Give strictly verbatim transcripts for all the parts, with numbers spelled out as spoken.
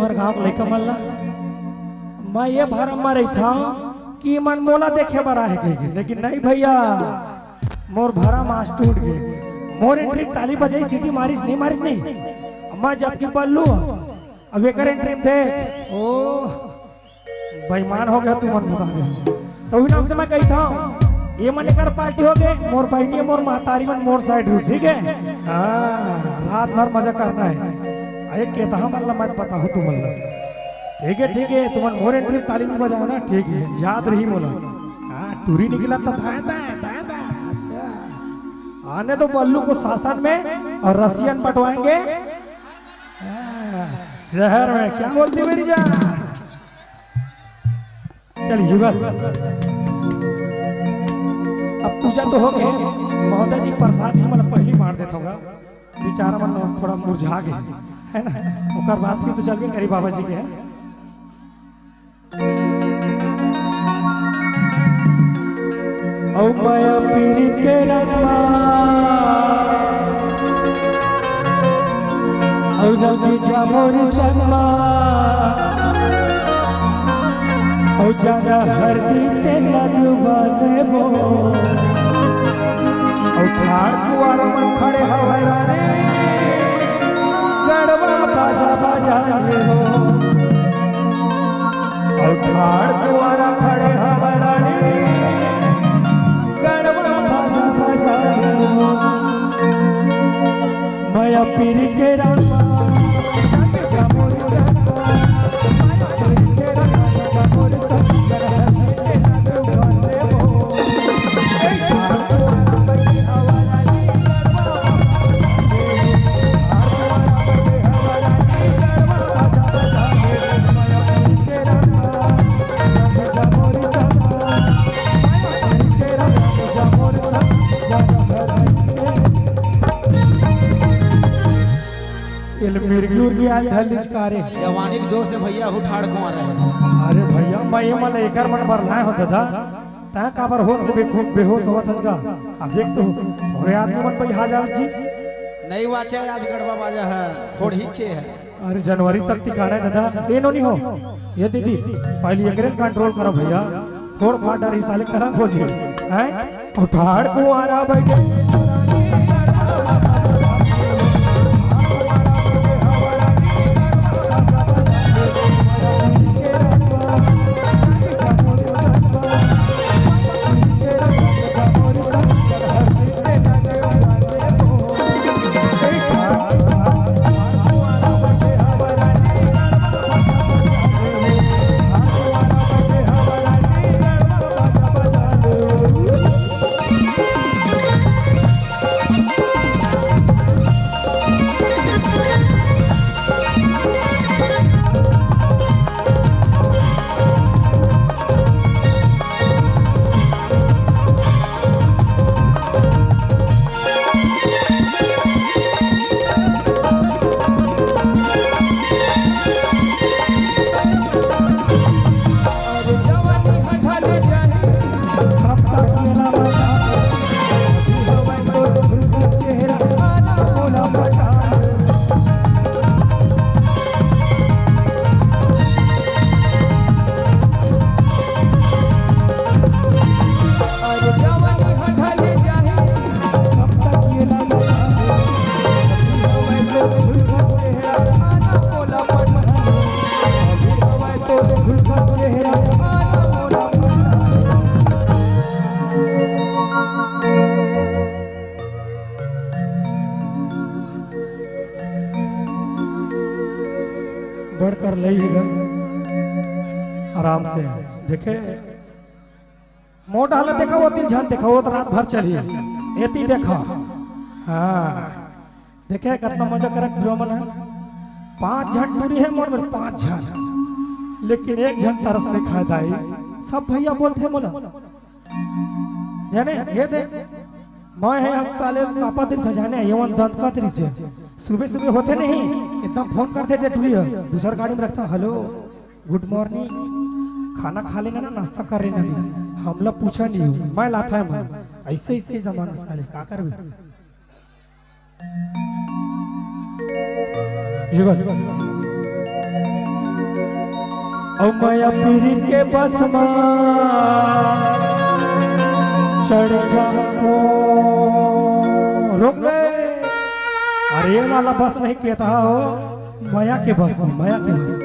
मोर गांव के लइका मन ला, मैं ये भरम म रहिथंव कि मन मोला देखे बर आहे कहिके, लेकिन नहीं भैया, मोर भरम आज टूट गे। मोर एंट्री ताली बजाई, सीटी मारिस, नहीं मारिस, नहीं। मैं जबकि बल्लू, अब एकर एंट्री में देख, ओ बेईमान हो गया, तुमन बता दे। तो उही नाम से मैं कहिथंव, ये मन एकर पार्टी हो गे, मोर बहिनी, मोर महतारी मन मोर साइड रही, ठीक है? हाँ, रात भर मजा करना है। अरे केतहा मन ला मत बताओ तुमन ला। ठीक है, ठीक है, तुमन मोर एंट्री ताली नहीं बजाओ ना, ठीक है, याद रही मोला। हाँ, टूरी निकला तो दाएं, दाएं, दाएं, दाएं। अच्छा। आने दो बल्लू को शासन में और रसियन बंटवाएंगे। हाँ, शहर में। क्या बोलती मेरी जान? चल युगल, अब पूजा तो हो गए, महोदय जी प्रसाद ही मतलब पहली बांट देता होगा, बेचारा मन थोड़ा मुरझा गए, है ना? ओकर बाद फिर तो चल के करी बाबा जी के, है ना? अउ माया पीरी के रंगमा, अउ रंग जा मोर संगमा, अउ जाना हरदी ते लगवा देबो। अउ ठाड़ कुआरा मन खड़े हवय रानी, गड़वा बाजा बाजा रे हो। अउ ठाड़ कुआरा खड़े हवय रानी, गड़वा बाजा बाजा रे हो। माया पीरी के रंग एल मिर्गी उर्गी आयल धर लीच का रे? जवानी के जोर से भैया हुठाड़ कुआं रहे। अरे भैया, मैं ये मन एकर मन बर लाए हो दादा। तैं काबर होश ले बेखो-, बेहोश होवत हस गा? अब देख तो, मोरे आदमी मन भाई हाजा जी। नहीं वाचे आज गड़वा बाजा है, फोड़ हिच्चे है। अरे जनवरी तक ठिकाना है दादा, से नो नहीं हो। ये दीदी, पहले एकरे कंट्रोल करो भैया। फोड़ फाड़ डर ही साले करम हो जी। हैं? उठाड़ कुआरा बैठे। बढ़कर लई हे गा। आराम से देखे, मोटा हालत देखा, वो तीन झन देखा, वो तो रात भर चली। एती देखा, हाँ, देखे कितना मजा करत ड्रोमन है। पांच झन टूरी है मोर में, पांच झन, लेकिन एक झन तरस नहीं खाए दाई। सब भैया बोलते हैं मोला, जाने ये दे, मैं है हम साले कापत रहिथे, जाने ये मन दंत कत रहिथे। सुबह सुबह होते नहीं, एकदम फोन करते थे टूरी है, दूसर गाड़ी में रखता, हेलो, गुड मॉर्निंग, खाना खा लेना ना, नाश्ता कर लेना नहीं, हमला पूछा नहीं हो, मैं लाथा है मन। ऐसे ऐसे जमाना साले, का करबे? ये बात। अउ मया पीरित के बस म चढ़ जाऊं। रोक ले। अरे, ये वाला बस नहीं कहता हो, मया के बस म, मया के बस म।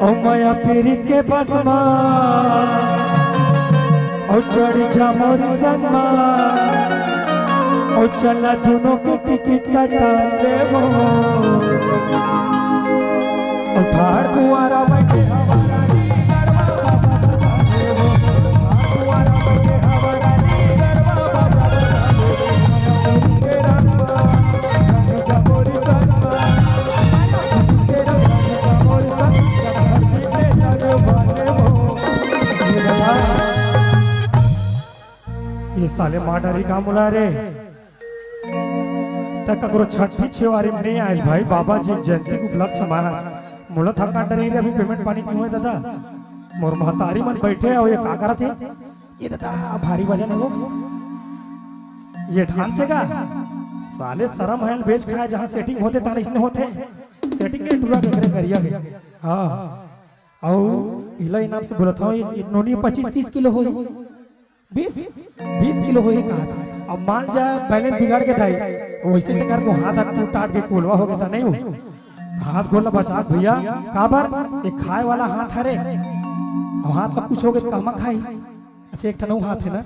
अउ मया पीरित के बस म, अउ चढ़ जा मोर संग म, अउ चला दुनों के टिकट कटा लेबो। अउ ठाढ़ कुंवारा बइठे हवा रानी गरबा बाजा बजा देबो। ठाढ़ कुंवारा बइठे हवा रानी गरबा बाजा बजा देबो। मया पीरित के रंग म, रंग जा मोर संग म। मया पीरित के रंग म, रंग जा मोर संग म। ये साले मार डारी का मोला रे। त ककरो छट्ठी छेवारी म नइ आएस भाई, बाबा जी जयंती के उपलक्ष्य म आज। मोला थकान डरे रे, अभी पेमेंट पानी नइ होय दादा। मोर महतारी मन बइठे अउ ये का करत हे? ये दादा भारी वजन हे वो। ये ढांस हे का? साले शरम हे, बेच खाए जहाँ सेटिंग होथे तहाँ इसने होथे। सेटिंग के टूरा के करे करिया के। हाँ। अउ इला इनाम से बोलत हंव, ये, ये नोनी पच्चीस तीस किलो होही, बीस, बीस किलो होही कहा था। अब मान जा बैलेंस बिगड़ गे दाई, वइसे ते करके हाथ हाथ टूट टाट के कोलवा हो गे त नहीं हो। हाथ गोड़ ला बचा भइया, काबर ये खाए वाला हाथ हरे, अउ हाथ ला कुछ हो गे त कामा खाही। अच्छा, एक ठन अउ हाथ हे ना,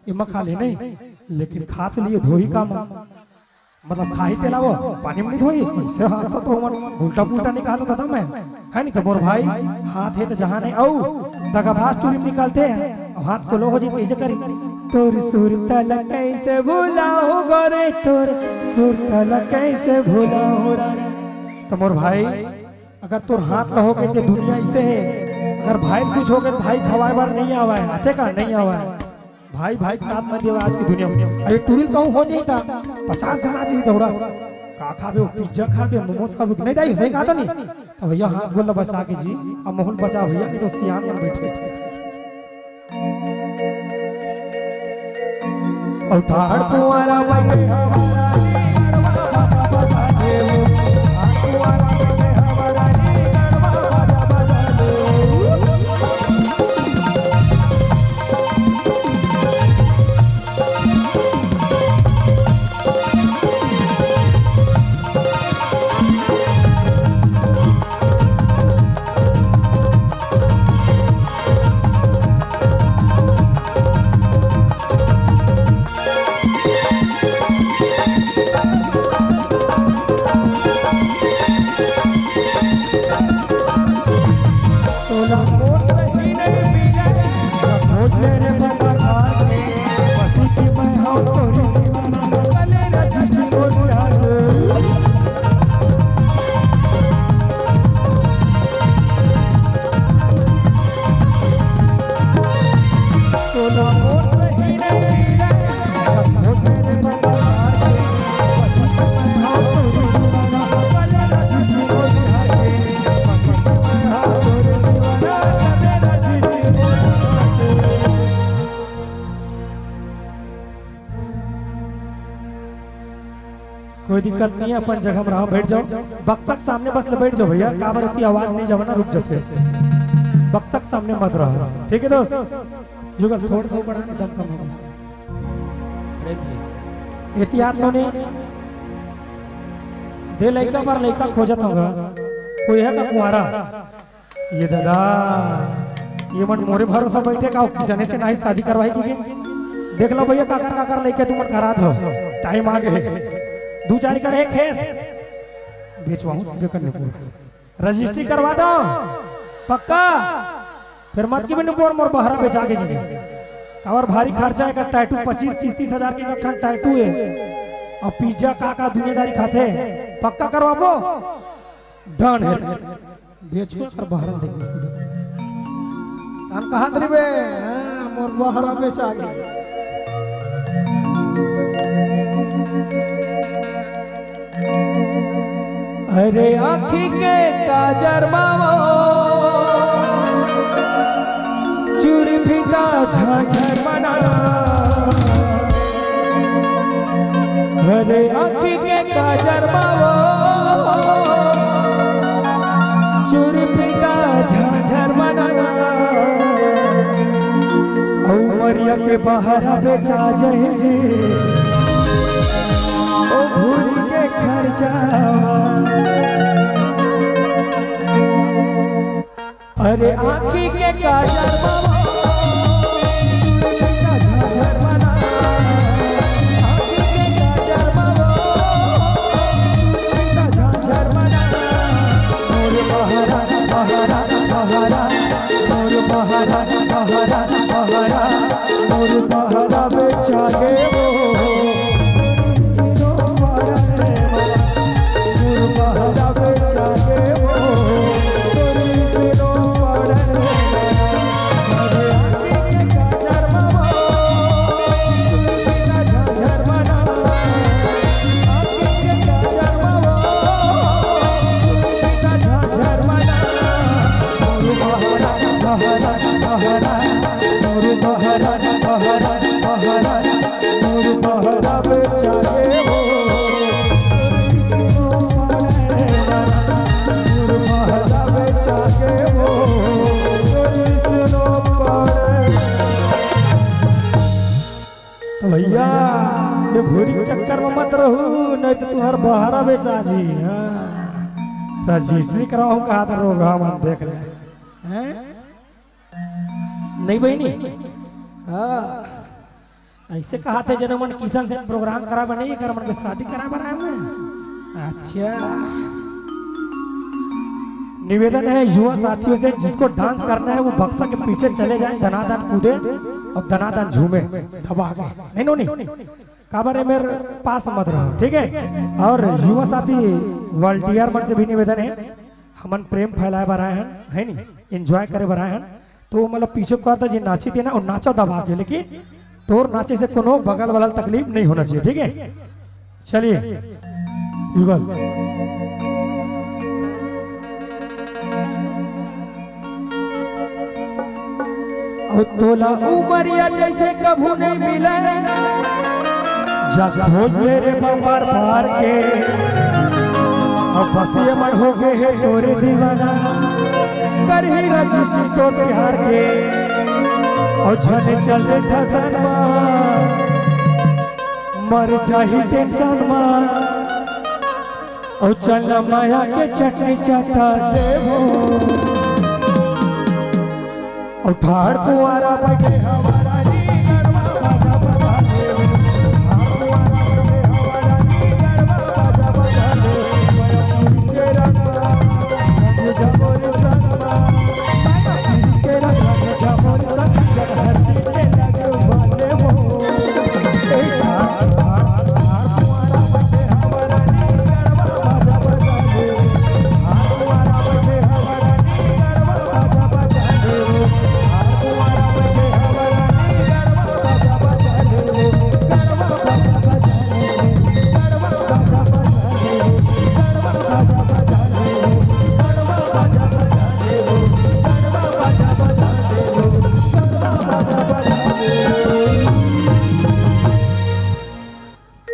एमा खा ले नहीं, लेकिन खा तो लियो धोही कामा। मतलब खाही तेला वो पानी म नइ धोही, अइसे हाथ तो, तो मन उल्टा पुल्टा नइ कहत हों दादा मैं, हे नहीं? त मोर भाई, हाथ हे त जहाँ नहीं, अउ दगाबाज टूरी म निकलथे, अउ हाथ कोलो हो जी, कइसे करी? तोर सुरता ला कइसे भुलाहूं गोरे, तोर सुरता ला कइसे भुलाहूं रानी। त मोर भाई, अगर तोर हाथ ला हो गे ते दुनिया अइसे हे, अगर भाई कुछ हो गे, भाई खवाए बर नइ आवय, आथे का? नइ आवय। भाई भाई के साथ म देवय आज के दुनिया म। अरे टूरी ल कहूं हो जाही त पचास झन आ जाही दौड़त। का खाबे? वो पिज्जा खाबे, मोमोज खाबे, नहीं दाई, सही कहा था नहीं? त भइया हाथ गोड़ ला बचा के जी, अब मोहन बचा भइया, नहीं तो सियान मन बइठे। अउ ठाढ़ कुंवारा बइठे हवा रानी गरबा बाजा बजा देबो। ठाढ़ कुंवारा बइठे हवा रानी गरबा बाजा बजा देबो। कोई दिक्कत नहीं है, अपन जगह में रहो, बैठ जाओ। बक्सा के सामने बस ले बैठ जाओ भइया, काबर होती आवाज नहीं जावय ना, रुक जाथे। बक्सा के सामने मत रहो, ठीक है दोस्त? जुगल थोड़ा सा ऊपर आना, दम कम होगा। अरे भाई। एहतियात नोनी, दे लइका बर लइका खोजत होगा, कोई है का कुंवारा? ये दादा, ये मन मोरे भरोसा बइठे का, किसने से नहीं शादी करवाई की? देख लो भइया, काकर काकर लइका तुमन करा दो, टाइम आ गे। दू चार एकड़ हे खेत, बेचवाहूं सीधे कन्नूपुर, रजिस्ट्री करवा दो पक्का। फिर मत कि बिनु बोर मोर बहरा बेचा के गिरे। काबर भारी खर्चा हे, का टैटू पच्चीस तीस तीस हजार के एक ठन टैटू हे, अउ पिज्जा का का दुनियादारी खाथे, पक्का करवाबो। डन हे। बेचबे कर बहरा देखे सुन। तहन कहा तरी बे? हाँ, मोर बहरा बेचा गे। अरे आँखी के काजर मावो, चुरभिता झांझर बना। अरे आँखी के काजर मावो, पहरा बेचा जही जी, ओ भूरी के खर्चा। अरे आँखी के काजर बाबा, झरमरा, आँखी के काजर बाबा, झरमरा। मोर पहरा, पहरा, पहरा, मोर पहरा, पहरा, पहरा, मोर पहरा बेचा गे वो। तो भैया, ये भूरी के चक्कर में मत रहू, नहीं तो तुहार बहरा बेचा जी। हाँ, रजिस्ट्री कराहूँ कहा था, रोगहा मन देख ले। हैं? नहीं बहिनी? हाँ। ऐसे कहा थे, जने मन किशन से प्रोग्राम करा बने, कर मन के शादी करा बना में। अच्छा। निवेदन है युवा साथियों से, जिसको डांस करना है वो बक्सा के पीछे चले जाए, दनादन कूदे और दनादन झूमे दबा के। नहीं नोनी, काबर है मेरे पास मत रहो, ठीक है? और युवा साथी वॉलंटियर मन से भी निवेदन है, हमन प्रेम फैलाए बर आए हैं, है नी, एंजॉय करे बर आए हैं, तो मतलब पीछे को आता जी नाची देना और नाचा दबा के, लेकिन तोर नाचे से कोनो बगल वाला तकलीफ नहीं होना चाहिए, ठीक है? चलिए, युगल। अउ तोला उमरिया जैसे कभू नहीं मिले, जा खोज ले रे बम्बर पार के। अब बस ये मन हो गए है तोरे दीवाना, करही रजिस्ट्री तो प्यार के। और झने चल रे ठसन मा, मर जाही टेंशन मा। और चल ना माया के चटनी चटा देबो। और ठाड़ कुआरा बैठे हवा।